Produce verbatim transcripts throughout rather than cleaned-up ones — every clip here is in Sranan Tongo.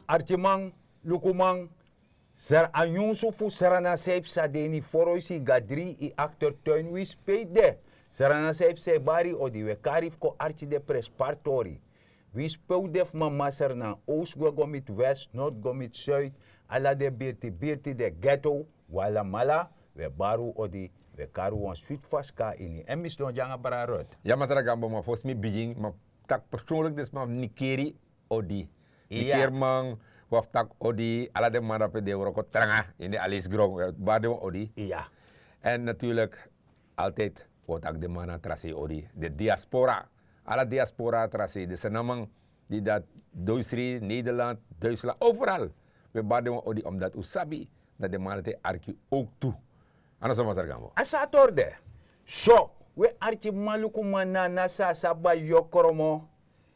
Arkiman, lukuman, sara a nyunsu fu srana san e psa de ini foroisi gadri i aktertuin wi spei de. Srana san e psa e bari odi wi e kari fu kon arki den prenspari tori. Wi spei un de fu mama srana, owsu gwe go miti west, nord go miti suid, ala den birti birti den geto, wi alamala wi e bari un odi. Wi e kari un wan switi faska ini èn mi sidon gi nanga brada rut. Ya masra gambo ma fosi mi bigin ma taki personlik den sma fu nikeri odi. Nikeri man, wi abi fu taki odi ala den man dape den wroko tranga ini den alesi gron wi e bari den wan odi. Èn naturlik, altid wi o taki den man na tra sei odi den diaspora, ala diaspora na tra sei den sranaman di dati, duisri nederland, duisland overal. Wi e bari den wan odi omdati un sabi dati den man dati e arki owk tu. A no so masra gambo. A sa a tori de. So, wi e arki malukuman na na sa a sa bai yokromo.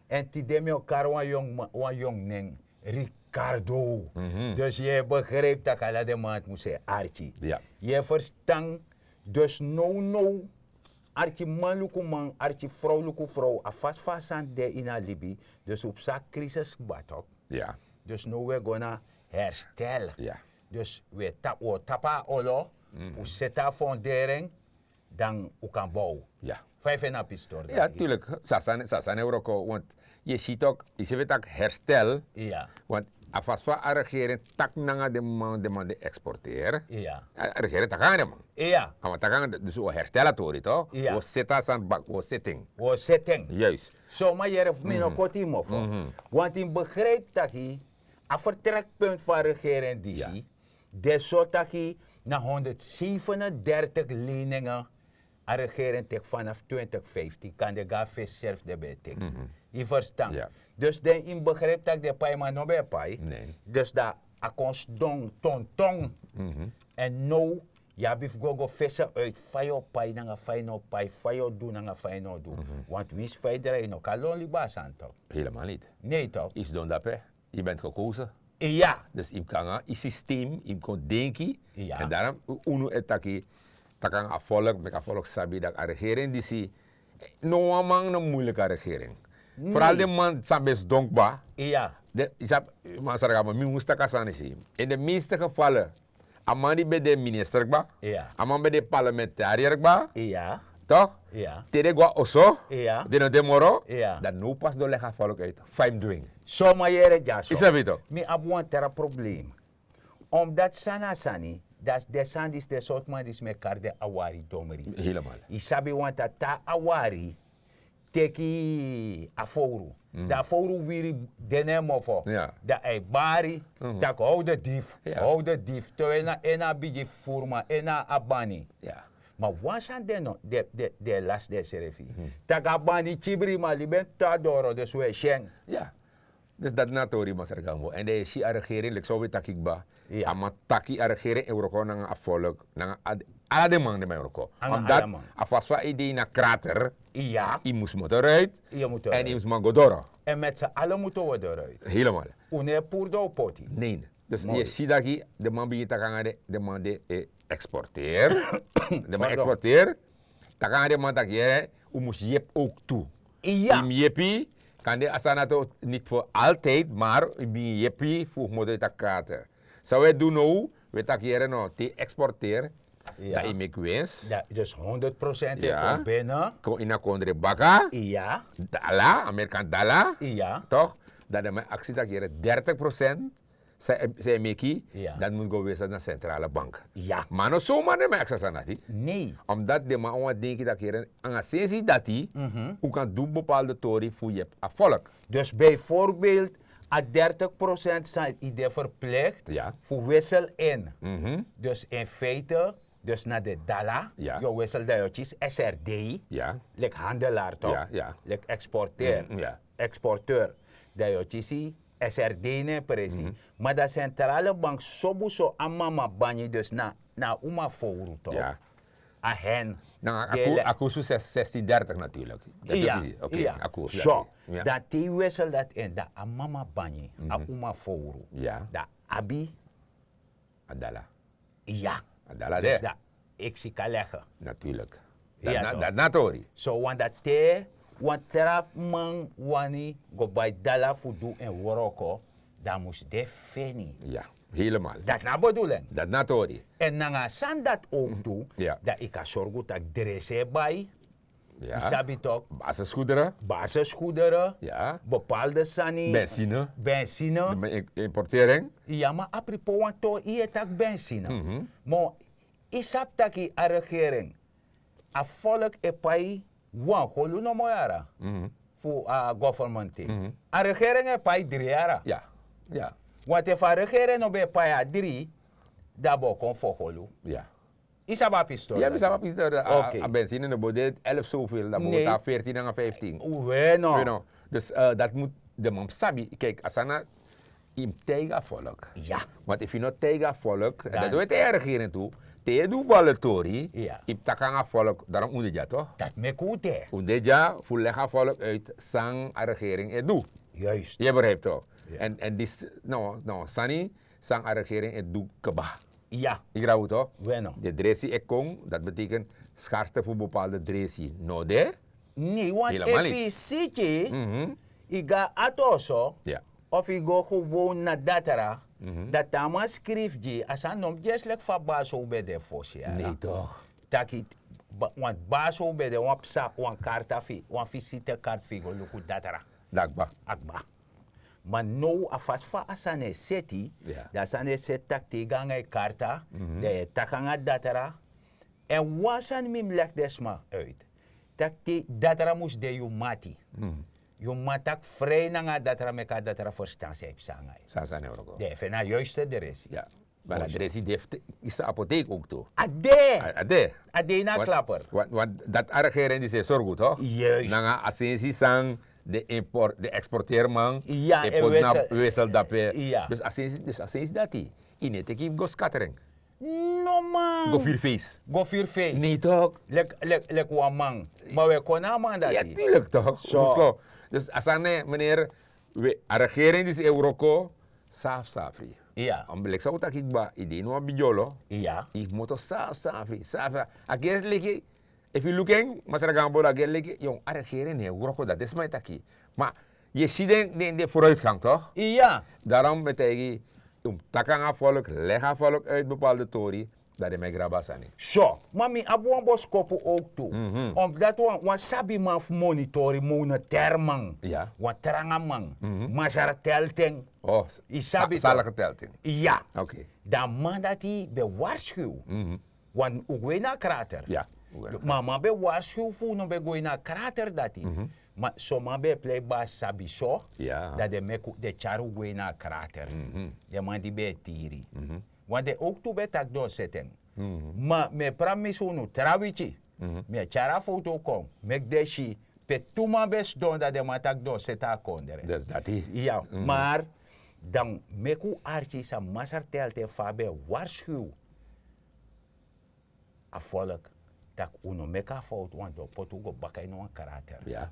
Èn tide mi o kari wan yong nen, ricardo. Dus yu e begripi tak' ala den man dati mus e arki. Yu e ferstan? Dus nownow, arki manlukuman, arki frowluku frow, a fasi fa a sani de ini a libi. Dus un psa krisis kba tok. Dus now un e go na herstel. Dus un o tapu a olo fu seti a fondering, dan un kan bow. Fa yu feni a pistori? Ya, naturlik. Sasani e wroko want yu e si tok, yu sabi tak' herstel. Want a fasi fa a regering taki nanga den man den man de exporteri. A regering taki nanga den man. A man taki nanga den dus un o herstel a tori tok, un o seti a sani baka un o seti en. Un o seti en. Juist. So man yere fu mi no koti yu mofo. Want yu mus begripi taki a fertrekpunt fu a regering disi de so taki na honderdzevenendertig leningen a regering teki fanafu twintig vijftin kan de go na fesi seri fu den ben e teki. Yu ferstan? Dus den yu mus begripi tak' den paiman no ben e pai. Dus dan a kon sidon tonton. Èn now yu abi fu go go fesi en uit fa yu o pai nanga fa yu no o pai fa yu o du nanga fa yu no o du. Want winsi fa yu drai yu no kan lon libi a sani tok. Nei tok. Yu sidon dape, yu ben gekozen. Iya. Dus yu mus kon nanga yu systeem, yu mus kon denki. Èn darom unu e taki, taki nanga a volk meki a volk sabi dati a regering disi no wan man no muiliki a regering. Foral den man san ben sidon kba. Iya. Masra gama mi mus taki a sani disi. In de meeste gevallen a man di ben de minister kba, a man ben de parlementariër kba, tok, te den go na oso, den no de moro, dan no pasi don legi a volk uit fa yu mus du en. So man yere dyaso. Mi abi wan tra problem. Omdati sani na sani, dati den sani disi den sortu man disi mi e kari den awari domri. Yu sabi wanta te a awari teki a fowru, dan a fowru wiri de na en mofo, dan a e bari tak' how de dif, how de dif te wi en na a bigi fu furu man en na a bani. Ma wan sani den no den e lasi densrefi, tak' a bani kibri man libi en tu a doro dus wi e si en. Dus dati na a tori masra gambo èn den e si a regering leki san un ben taki kba. A man taki a regering e wroko nanga a volk nanga ala den man den man e wroko. Omdati a fasi fa yu de ini a krater, yu mus moto ruit. Èn yu mus man go doro. Èn meti san ala mutu wi o doro uit. Helemaal. Un no e puru don un poti. Nei. Dus yu e si daki den man bigin taki nanga den man de e exporteri. Den man exporteri. Taki nanga den man taki yere, un mus yepi owk tu. Yu mus yepi. Kande a sani dati niti fu altijdi mar yu bigin yepi fu un komoto ini a krater. San un e du now? Un e taki yere no te yu exporteri, dan yu meki wins. Dus honderd prosent e kon bini. Kon ini a kondre baka. Dala, amerikan dala. Tok. Dan den man e aksi tak' yere dertig prosent san e meki, dati mus go wesel na sentrale bank. Ma a no somar den man e aksi a sani dati. Nei. Omdati den man wani denki tak' yere nanga sensi dati un kan du bepalde tori fu yepi a volk. Dus bijvoorbeeld a dertig prosent san yu de verplicht fu wissel in. Dus in feite dus na de dala yu o wissel dan yu o kisi srd. Leki handelaar tok, leki exporteur. Exporteur dan yu o kisi srd na en presi. Ma dan sentrale bank sobu so a mama banyi dus na a uma fowru tok. A hen nanga a kursu zestien dertig natuurlik. Iya. So dan te yu wissel dati en dan a mama banyi, a uma fowru, dan abi a dala. Iya. A dala de. Dus dan eksi kan lege. Natuurlik. Dati na tori. So wan dati te wan tra man wani go bai dala fu du en wroko, dan a mus de feni. Ya, helemaal. Dati na a bedoeling. Dati na a tori. Èn nanga a sani dati owktu, dan yu kan sorgu tak' dresi e bai. Ya. Yu sabi tok'? Basisgoederen. Basisgoederen. Ya. Bepaalde sani. Benzine. Benzine. Importering. Ya, ma a propos wan tori, yu e taki benzine. Ma yu sabi taki a regering, a volk e pai wan holu nomo yara fu a government. A regering e pai dri yara. Ya. Want efu a regering no ben e pai a dri, dan a bo kon fu holu. Ya. Yu sabi a pistori? Ya, mi sabi a pistori. A benzine no bo de elf zoveel, dan bo ta veertien nanga vijftien. We no. Dus dat moet de man sabi. Kijk, a sani na, yu mus taigi a volk. Want efu yu no taigi a volk, en dat weet de regering tu, te yu e du bepaalde tori, yu mus taki nanga a volk, daarom un de dya, toch? Dat meki un de. Un de dya fu legi a volk uit san a regering e du. Juist. Yu begrijp, toch? En, en die, no, no, sani, san a regering e du kaba. Ya. Yu begrijp, toch? We no. De dresi e kon, dat betekent schaarste fu bepaalde dresi. No de? Nee, want efu yu siki, yu go na ati oso, of yu go gewoon na datra, dan te a man skrifi gi yu, a sani no mus de leki fa Baso ben de fosi, ya. Nee, toch. Taki, want Baso ben de wan psa, wan karta fu yu, wan visitekaart fu yu go luku datra. Dan a kba. A kba. Ma now a fasi fa a sani e seti, dan a sani e seti tak' te yu go nanga yu karta, dan yu e taki nanga datra. Èn wan sani mi mus legi den sma uit. Tak' te datra mus de yu mati. Yu mus man taki frei nanga a datra, meki a datra ferstan san yu psa nanga yu. San sani e wroko. Dan yu e feni a juiste dresi. Ya. Ma a dresi de fu te, yu sa apotheek ook tu. A de. A de. A de ini a klapper. Want dat a regering disi e sorgu, toch? Juist. Nanga a sensi san de import, de exporteerman, e poti na wissel dape. Dus a sensi, dus a sensi dati, yu no e teki yu go scattering. No man. Go firi feest. Go firi feest. Nee, toch? Leki, leki, leki wan man. Ma we kon na a man dati. Ya, tuurlijk toch. So. Dus a sani, meneer, we, a regering disi e wroko safsafri. Ya. Omdat san un taki kba, yu de ini wan bigi olo. Ya. Yu moto safsafri, safsafri. A gersi leki, efu yu luku en, Masra Gambo, a gersi leki, yu, a regering no e wroko, dati den sma e taki. Ma yu e si den, den, den vooruitgang, toch? Ya. Daarom mi e taigi yu, yu mus taki nanga a volk, legi a volk uit bepaalde tori, dan den man e grabu a sani. So, ma mi abi wan boskopu ook tu. Omdat wan, wan sabiman fu monitori, monetairman, wan tranga man, Masra Telting. Oh, yu sabi toch? Zalige Telting. Ya. Oké. Dan a man dati ben waarschuw. Want un gwe na a krater. Ya. Ma a man ben waarschuw fu un no ben gwe na a krater dati. Ma son man ben e plei basi sabi so, dan den meki un, den tyari un gwe na a krater. Den man di ben e tiri. Want den ook tu ben taki den o seti en. Ma mi e pramisi unu, tra wiki mi e tyari a foto kon, meki den si pe tu man ben sidon, dan den man taki den o seti a kondre. Dus dati. Ya, maar dan meki un arki san Masra Telting fa a ben waarschuw a volk, tak' un no meki a fout, want den o poti un go baka ini wan krater. Ya.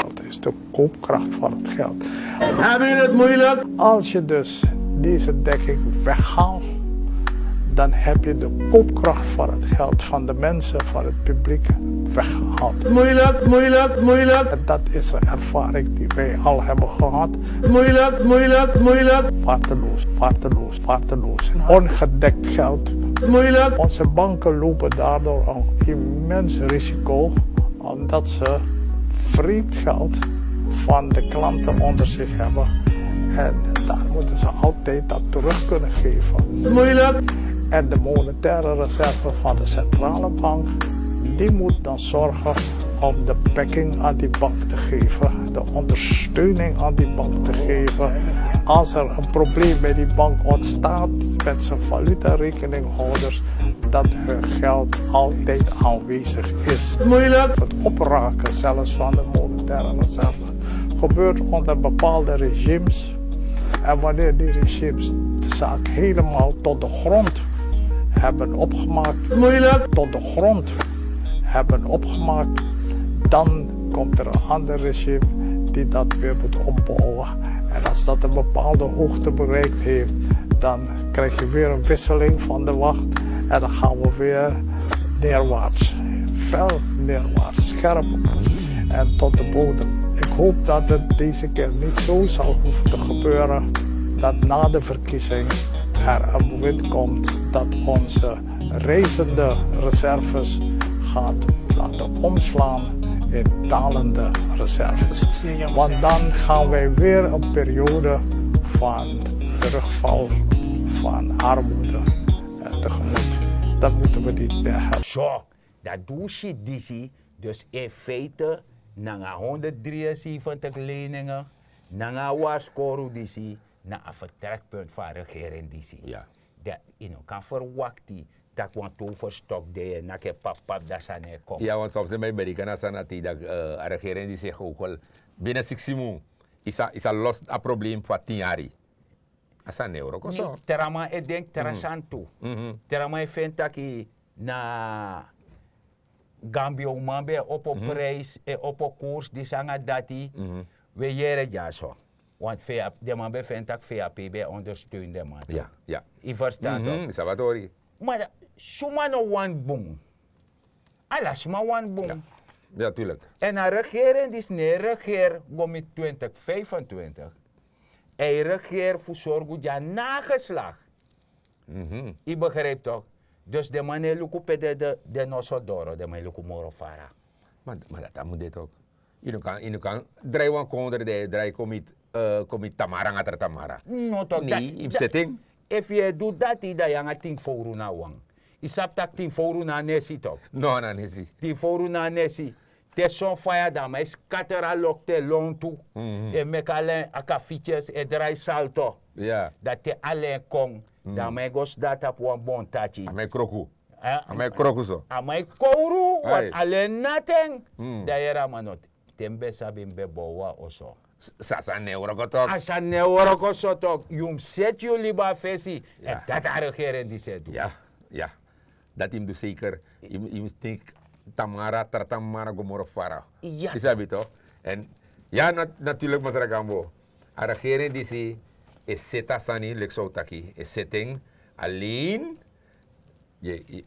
Dat is de koopkracht van het geld. Hebben jullie het moeilijk? Als je dus deze dekking weghaalt, dan heb je de koopkracht van het geld van de mensen, van het publiek weggehaald. Moeilijk, moeilijk, moeilijk. En dat is een ervaring die wij al hebben gehad. Moeilijk, moeilijk, moeilijk. Vaarteloos, vaarteloos, vaarteloos. Ongedekt geld. Moeilijk. Onze banken lopen daardoor een immens risico, omdat ze vreemd geld van de klanten onder zich hebben. En daar moeten ze altijd dat terug kunnen geven. Moeilijk. En de monetaire reserve van de centrale bank, die moet dan zorgen om de backing aan die bank te geven, de ondersteuning aan die bank te geven. Als er een probleem bij die bank ontstaat met zijn valutarekeninghouders, dat hun geld altijd aanwezig is. Moeilijk. Het opraken zelfs van de monetaire reserve gebeurt onder bepaalde regimes. En wanneer die regimes de zaak helemaal tot de grond hebben opgemaakt, moeilijk, tot de grond hebben opgemaakt, dan komt er een ander regime die dat weer moet opbouwen. En als dat een bepaalde hoogte bereikt heeft, dan krijg je weer een wisseling van de wacht. En dan gaan we weer neerwaarts. Fel neerwaarts, scherp. En tot de bodem. Ik Hoop dat het deze keer niet zo zal hoeven te gebeuren dat na de verkiezing er een moment komt dat onze reizende reserves gaat laten omslaan in dalende reserves. Want dan gaan wij weer een periode van terugval, van armoede eh, tegemoet. Dat moeten we niet meer hebben. So, dat doe si disi, dus in feite, nanga honderddrieënzeventig leningen, nanga a warskoru disi, na a vertrekpunt van regering disi. Ja. Dat je no kan verwachten dat wan toverstok de na ke pap pap dat sani e kon. Ja, want soms in Amerika na sana ti dat eh, a regering die zegt ook wel binnen siksi mun is a, is a los a probleem van tien yari. A sani euro koso. Traman e denk trasan tu. Traman e fentaki na Gambia uman ben e opo prijs, e opo koers, disi nanga dati. We yere dyaso. Want den man ben feni tak' vap ben e ondersteun den man. Ya, ya. Yu ferstan tok? Sabatori. Ma suma no wani bun? Ala suma wani bun. Natuurlik. Èn a regering disi no e regeri go miti twintig vijfentwintig. A e regeri fu sorgu gi a nageslag. Yu begripi tok? Dus den man no e luku pe den no so doro, den man e luku moro fara. Ma dati a mus de tok. Yu no kan yu no kan drai wan kondre dan yu e drai kon miti tamara nanga tra tamara. No tok. Nei yu mus seti en. Efu yu e du dati dan yu nanga tin fowru na wan. Yu sabi tak' tin fowru na a nesi tok? No na a nesi. Tin fowru na a nesi. Te son faya dan a man e skater a loktu e lontu, e meki ala en akafityes, e drai salto. Dan te ala en kon, dan a man e go sidon na tapu wan bon taki. A man e kroku. A man e kroku so. A man e kowru. Wan ala en nati en. Dan yere a man no. Te mi ben sabi mi ben bow wan oso. San san no e wroko tok'. A san no e wroko so tok'. Yu mus seti yu libi na fesi. Èn dati a regeren disi e du. Ya. Dati yu mus du seker. Yu mus tinki tamara tra tamara go moro fara. Yu sabi tok'? Èn ya, naturlik masra gambo, a regeren disi e seti a sani leki san un taki, e seti en alen.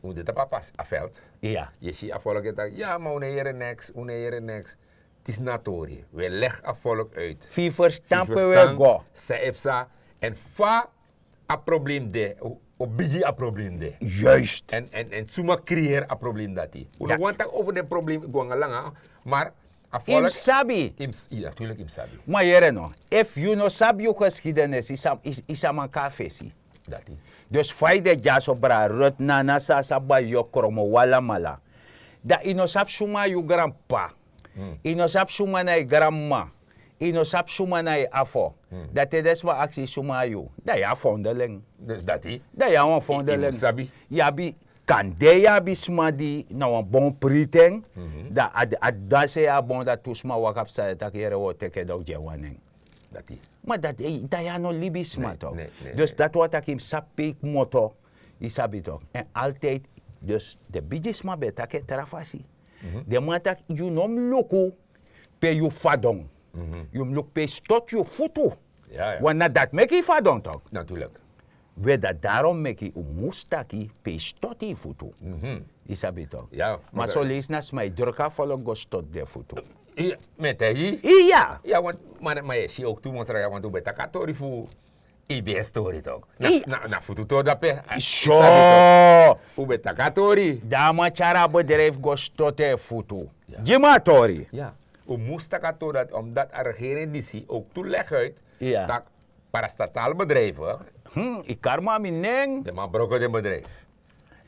Un de tapu a veld. Yu e si a volk e taki ya ma un no e yere neks, un no e yere neks. Disi na a tori. Un e legi a volk uit. Fu yu ferstan pe un e go. San e psa. Èn fa a problem de, o bigi a problem de. Èn suma kreeri a problem dati? Un no wani taki over den problem go nanga langa. Mar a volk yu mus sabi. Yu mus sabi. Ma yere no, efu yu no sabi yu geskidenis, yu sa man kon na fesi. Dus fa yu de dyaso bra rut nana sasa bai yu o kromo wi alamala. Dan yu no sabi suma na yu granp'pa. Yu no sabi suma na yu granmama. Yu no sabi suma na yu afo. Dan te den sma aksi yu suma na yu, dan yu a fondeling. Dan yu a wan fondeling. Yu abi kande yu abi sma di na wan bon priti en. Dan a dasi e a bon dati tu sma waka psa den taki yere wi o teki en dan un gi en wan nen. Ma dati dan yu a no libisma tok'. Dus dati wani taki yu mus sabi pe yu kmoto. Yu sabi tok'? Èn altide dus den bigisma ben e taki en tra fasi. Den man taki yu no mus luku pe yu fadon. Yu mus luku pe yu stoti yu futu. Want na dati meki yu fadon tok'. We dati darom meki un mus taki pe yu stoti yu futu. Yu sabi tok'? Ma soleisi na sma e druk a folok go stoti den futu. Mi e taigi yu. Iya. Ma yu e si owktu mosra ya wantu un ben taki a tori fu. Yu ben e stori tok'? Na futu tori dape. So. Un ben taki a tori. Dan a man tyari a bedrijfi go stoti en futu. Gi mi a tori. Un mus taki a tori dati omdati a regering disi owktu legi uit tak' parastatal bedrijfi. Yu kari mi na mi nen. Den man broko den bedrijfi.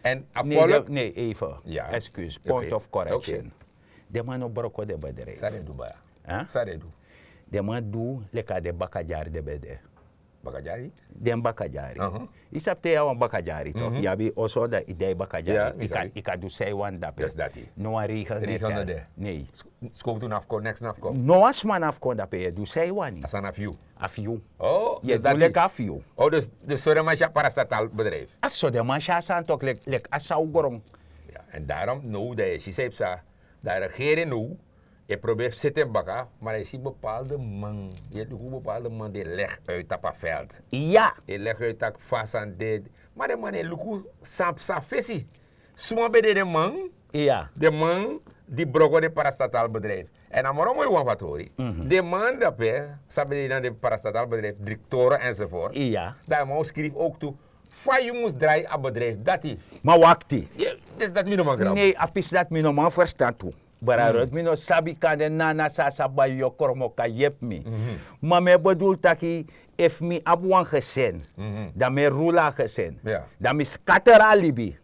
Èn a folok. Ne even. Excuse, point of correction. Den man no broko den bedrijfi. San den du baya? San den du? Den man du leki a den bakadyari den ben de. Bakadyari? Den bakadyari. Yu sabi te yu na wan bakadyari tok'? Yu abi oso dan yu de na yu bakadyari. Yu kan du san yu wani dape. No wan regel no e teri. Nei. Skowtu no abi kon, neks no abi kon. No wan sma no abi kon dape, yu e du san yu wani. A sani na fu yu. A fu yu. Yu e du leki a fu yu. Dus so den man si a parastatal bedrijfi. A so den man si a sani tok' leki a sawgron. Èn darom now dan yu e si san yu psa. Dan a regering now e probeer fu seti en baka, ma dan yu si bepaalde man, yu e luku bepaalde man di e legi uit tapu a veld. Iya. E legi uit tak' fa a sani de. Ma den man no e luku san psa na fesi. Suma ben de den man? Iya. Den man di broko den parastatal bedrijfi. En a moro moi wan fu a tori, den man dape san ben de na den parastatal bedrijf, direktoro enzovoort, dan a man o skrifi ook tu fa yu mus drai a bedrijf dati. Ma wakti. Disi dati mi no man grabu. Nei, a pisi dati mi no man ferstan tu. Brada Ruth, mi no sabi, kande nana san a sa bai yu, yu o kromo kan yepi mi. Ma mi e bedul taki, efu mi abi wan gesin, dan mi e rulu a gesin, dan mi skater a libi.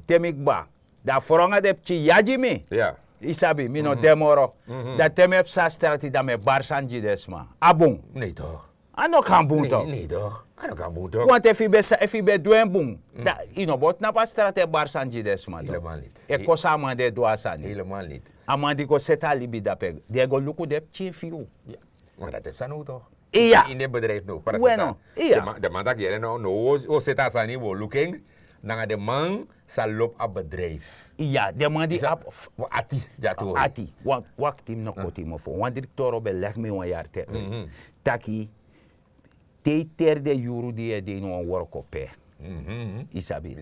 Te mi kba, dan a fronga de pikin yagi mi. Yu sabi, mi no de moro. Dan te mi e psa strati, dan mi e bari sani gi den sma. A bun? Nei tok. A no kan bun tok. Nei tok. A no kan bun tok. Want efu yu ben sa- efu yu ben du en bun, dan yu no bo tnapu a strati e bari sani gi den sma tok. Helemaal niet. E kosi a man di e du a sani. Helemaal niet. A man di go seti a libi dape, di e go luku den pikin fu yu. Ma dati e psa now tok. Iya. Ini den bedrijf now, parastatal. Weno, iya. Den man- den man taki yere no, no, wi o- wi o seti a sani, wi o luku en. Nanga den man sa lobi a bedrijf. Iya, den man di abi ati, dyatori. Ati, wan- wakti, mi no koti mofo. Wan direktoro ben legi mi wan yari terug taki, te yu teri den yuru di yu e de ini wan worko pe, yu sabi,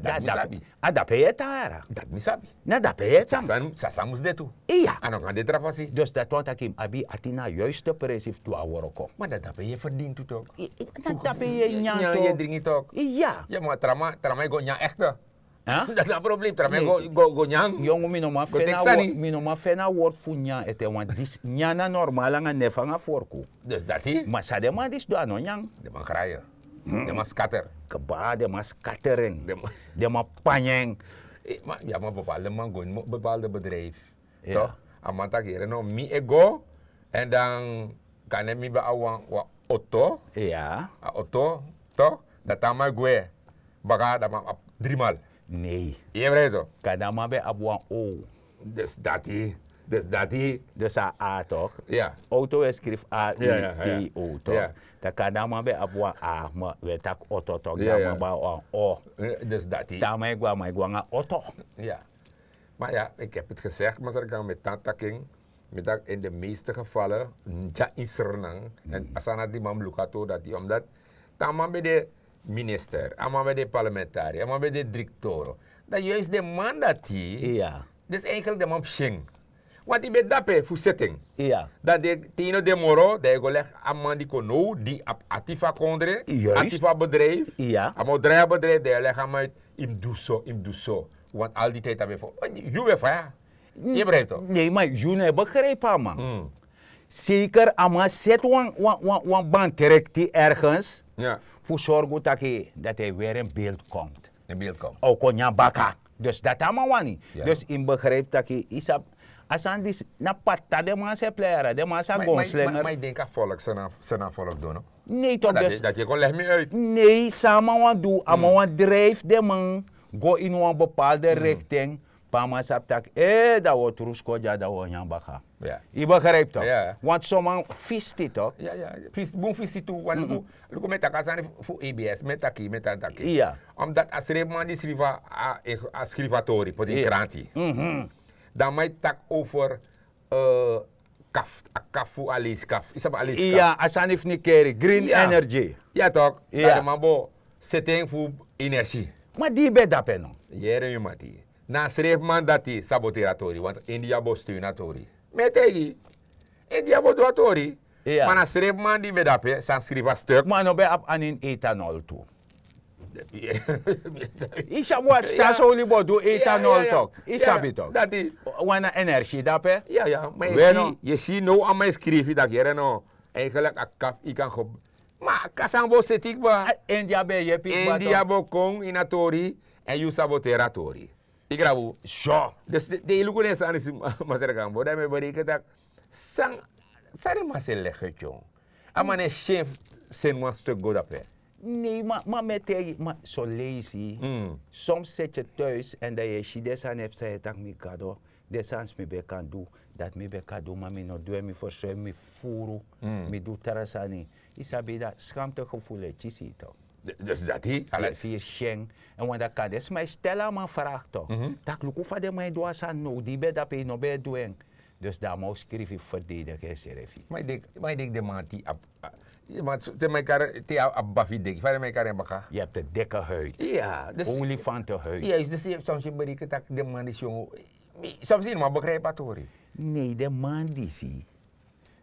a dape yu e tan, ara. Dati mi sabi. Na dape yu e tan. San- san- san mus de tu? Iya. A no kan de tra fasi. Dus dati wani taki yu mus abi yu ati na a yuiste presi fu du a worko. Ma na dape yu e ferdini tu tok. Na dape yu e nyan tok. Yu e dringi tok. Iya. Ya, ma tra man- tra man e go nyan ekte. Dati na a problem, tra man e go- go- go nyan. Yongu, mi no man feni a wor- mi no man feni a wortu fu nyan ete, want disi nyan na normal nanga nefu nanga forku. Dus dati. Ma san den man disi du, a no nyan. Den man kraye. Den man skater. Kba, den man skater en. Den man- den man panya en. Ma ya, ma bepaalde man go ini bepaalde bedrijf. Tok. A man taki yere no, mi e go. En dan kande mi ben abi wan- wan oto. Iya. A oto, tok. Dan te a man e gwe baka, dan a man abi drimal. Nei. Yu e begrijp tok? Kande a man ben abi wan o. Dus dati. Dus dati. Dus a a tok. Iya. Oto wi e skrifi a i t o tok. Dan kande a man ben abi wan a, ma wi e taki oto tok, dan a man ben abi wan o. Dus dati. Te a man e gwe, a man e gwe nanga oto. Iya. Ma ya, ik heb het gezegd, masra kan mi tan taki en. Mi taki in de meeste gevallen, dya in Sranan. En a sani di man mus luku a tori dati, omdat te a man ben de minister, a man ben de parlementari, a man ben de direktoro, dan juist den man dati. Iya. Dus eigenlijk den man psi en. Want yu ben dape fu seti en. Iya. Dan te yu no de moro, dan yu go legi a man di kon now, di abi ati fu a kondre, ati fu a bedrijf. Iya. A man o drai a bedrijf, dan yu legi a man uit, yu mus du so, yu mus du so. Want al die tijd a ben fu- yu ben faya. Yu e begrijp tok? Nei, ma yu no e begrijp a man. Zeker a man seti wan- wan- wan- wan band rekti ergens, fu sorgu taki dati a weri en beeld komt. En beeld komt. A o kon nyan baka. Dus dati a man wani. Dus yu mus begrijp taki, yu sabi, a sani disi na pata den man sa e plei, ara, den man sa gonslinger. Ma yu denki a volk, san na- san na volk du no? Nei tok. Dus dati yu kon legi mi uit. Nei, san a man wani du, a man wani drijfi den man go ini wan bepaalde richting, pe a man sabi taki, eh, dan wi o trusu kon dya, dan wi o nyan baka. Yu begrijp tok? Want son man fisti tok. Bun fisti tu, want luku, luku, mi e taki a sani fu- fu A B S, mi e taki, mi e tan taki. Omdat a srefiman di skrifi a- a- a skrifi a tori, poti ini kranti. Dan a man e taki over, eh, kaf, a kaf fu a leisi kaf. Yu sabi a leisi kaf? Iya, a sani fu nikeri, green energy. Ya tok, dan den man bo seti en fu energie. Ma di yu ben dape no? Yere mi mati. Na a srefiman dati saboteri a tori, want India bo steun a tori. Mi e taigi yu. India bo du a tori. Ma na srefiman di ben dape, san skrifi a stuk. Ma a no ben abi a nen ethanol tu. Yu sabi wat Stasoli bo du ethanol tok. Yu sabi tok. Dati. Wan na energie dape. Ya, ya. Ma yu e si, yu e si now a man e skrifi taki yere no, eigenlijk a kaf yu kan ge- Ma a kaf san bo seti kba. India ben yepi kba tok. India bo kon ini a tori, en yu saboteri a tori. Yu grabu. So. Dus te- te yu luku den sani disi, masra Gambo, dan mi e bereken taki, san- san den man sa e legi uit yu. A man e syen seni wan stuk go dape. Nei, ma- ma mi e taigi yu, ma son leisi, soms seti yu thuis en dan yu e si den sani e psa, yu e taki, mi Gado, den sani disi mi ben kan du, dati mi ben kan du, ma mi no du en, mi fersori mi furu, mi du tra sani. Yu sabi, dan skamtegevoel e kisi yu tok. Dus dati, ala- yu e firi syen. En wan dati kan de sma e stel a man vraag tok. Taki luku fa den man e du a sani now, di yu ben dape yu no ben e du en. Dus dan a man o skrifi fu ferdedigi ensrefi. Ma yu denki- ma yu denki den man di abi- a- a- te man e kari- te yu abi bafi deki, fa den man e kari en baka? Yu abi te dikke huid. Olifantenhuid. Juist, dus yu abi soms yu bereken taki den man disi, yongu, soms yu no man begrijpi a tori. Nei, den man disi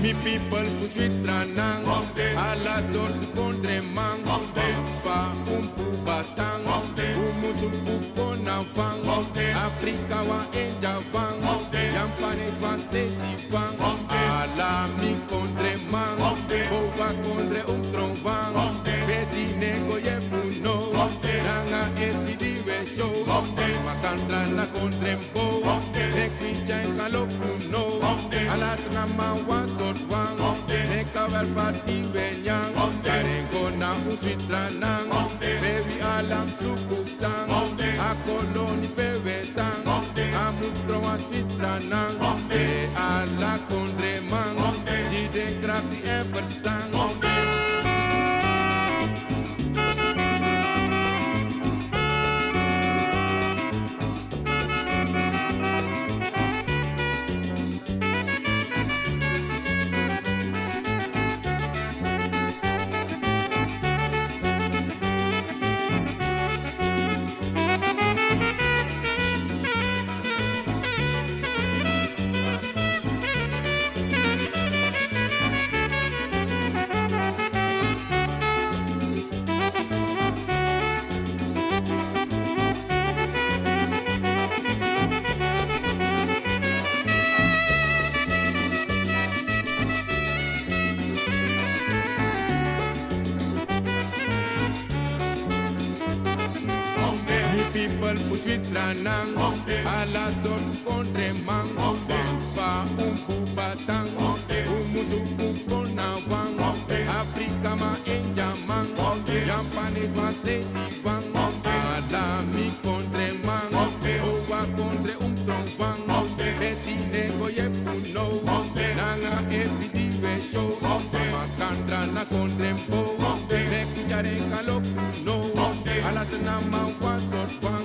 Mi people fu Switzerland, ala sortu kondreman, Spa, Umpu, Batan, Umusu, Bufona, Van, Afrika, wan India, Van, Japanes, wan Stacy, Van, ala mi kondreman, Boba kondre, Umtron, Van, Beti, Nego, Yefuno, Nanga, Eti, Diwe, Show, Makandra, na kondre, Bo, Neki, Chenka, Parti we nyan, kondre go na un Switzerland. Pe wi ala mus suku tan, a koloni pe we tan. A mus tron wan Switzerland. Pe ala kondreman, gi den krakti èn ferstan. Mi pipel fu Switzerland, ala sortu kondreman, den spa un fu batan, un musu fu kon na wan, Afrikaman, Indiaman, Japanesman, Slesiwan, ala mi kondreman, o wan kondre un tron wan, beti nen go yepi un now, nanga efi di we show, makandra na kondre bow, meki un tyari en kaloku now, ala Sranan man wan sortu wan,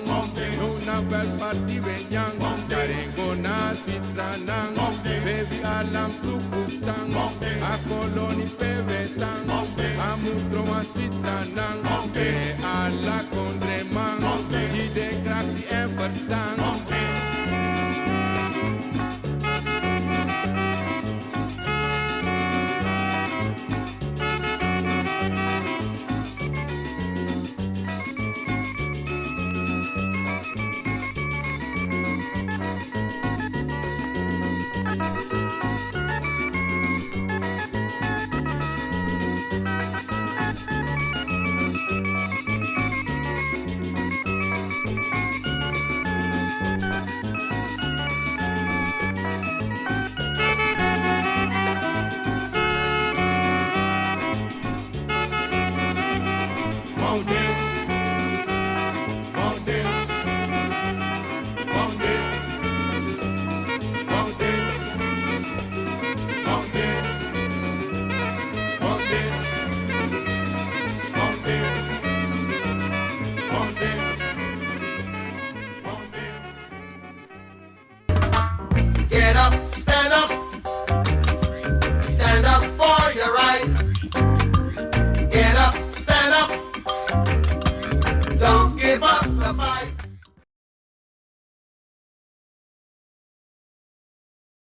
now na welfare di we nyan, tyari en go na Switzerland, pe wi ala mus suku tan, a koloni pe we tan, a mus tron wan Switzerland, pe ala kondreman, gi den krakti èn ferstan. Get up, stand up. Stand up for your right. Get up, stand up. Don't give up the fight.